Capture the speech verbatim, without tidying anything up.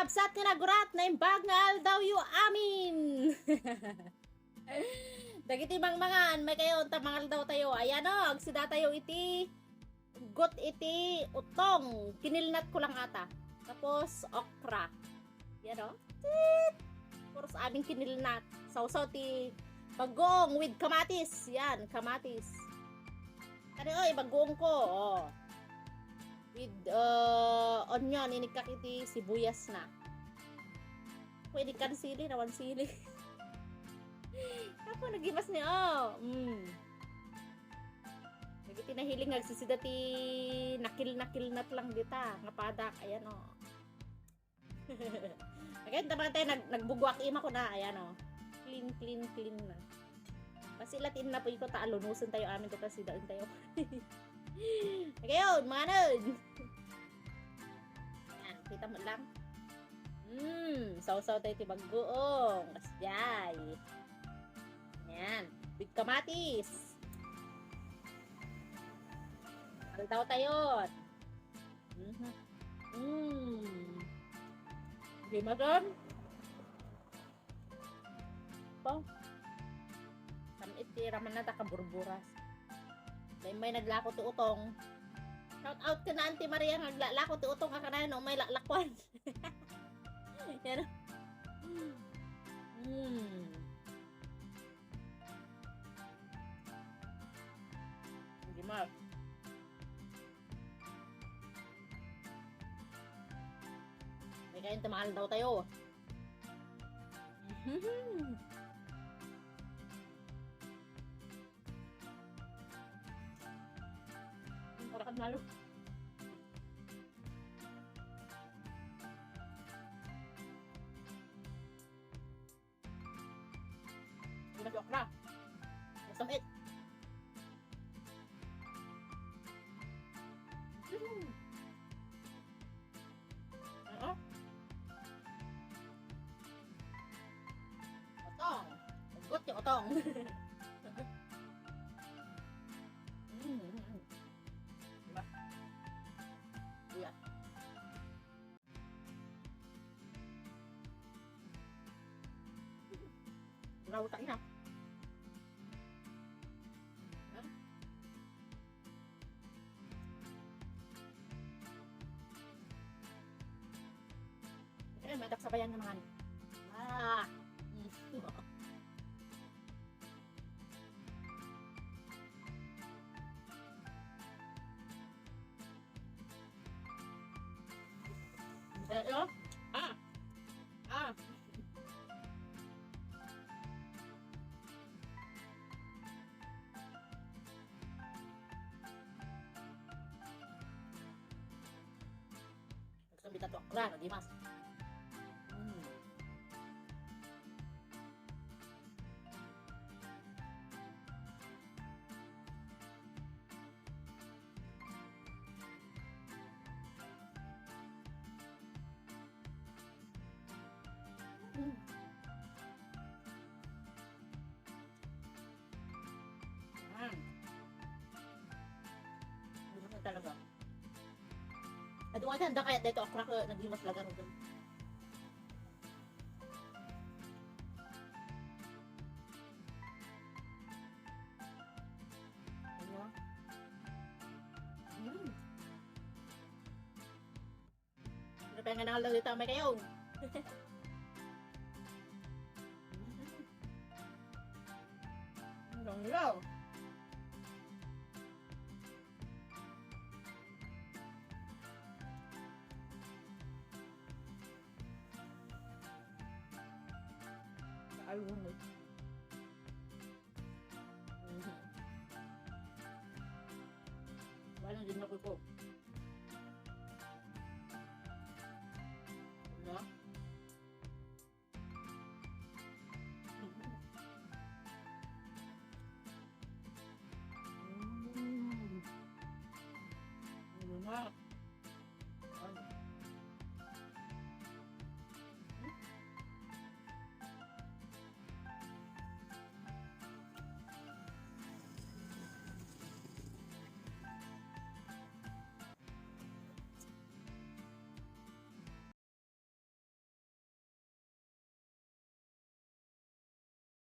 Kabsat nga nagurat, naimbag nga aldawyo amin. Dagiti mangmangan, maikayon ta mangaldaw tayo. Ayan o, agsida tayo iti got iti utong. Kinilnat ko lang ata. Tapos, okra. Yan o. Tit! Puros aming kinilnat. Sawsaw ti bagoong with kamatis. Yan, kamatis. Ano, oy, bagoong ko. O. With, uh, onion, inikak iti sibuyas na. Pwede kan sili, nawan sili. Ako, nagimas ni, o. Mm. Dagiti nahiling nga agsisida ti nakil-nakilnat lang dita, nga padak, ayan o. Again, taman tayo, nag-, nagbugwak ima ko na, ayan o. Clean, clean, clean na. Basta ila ti innapoy ko, ta alunusen tayo amin, ta sidaen tayo. Agayon, mga nun. Ayan, kita mo lang. Mm, sawsaw tayo ti bagoong. Kasjay. Ayan. With kamatis. Aldaw tayo. Mhm. Mm. Di madam? Po. Kan iti raman na ta kaburburas. May, may naglako ti utong. Shout out ka na, Auntie Maria, nga naglako ti utong, nga kanay no, may laklakwan. Yan. Mm. Hindi ma. May kain, tamaan daw tayo. Para kan lalo. Hindi na si okra. Gusto mo it? Mm. Oo. Utong. Ugot yung utong. Mm, mm, mm. Diba? Iya. Rawta ina. Eh, madak sabayan naman. Ah. Eh, oh. Ah. Ah. Gusto mo bitato? Klaro, di mas. Mm. Mm. Yan. Gusto ko talaga. Adu nga, handa kaya dito, okra ko, naging mas laga rin. Ano? Mm. Ano pa nga nangal daw dito, may kayon? Ang ganglaw. Kaalunod.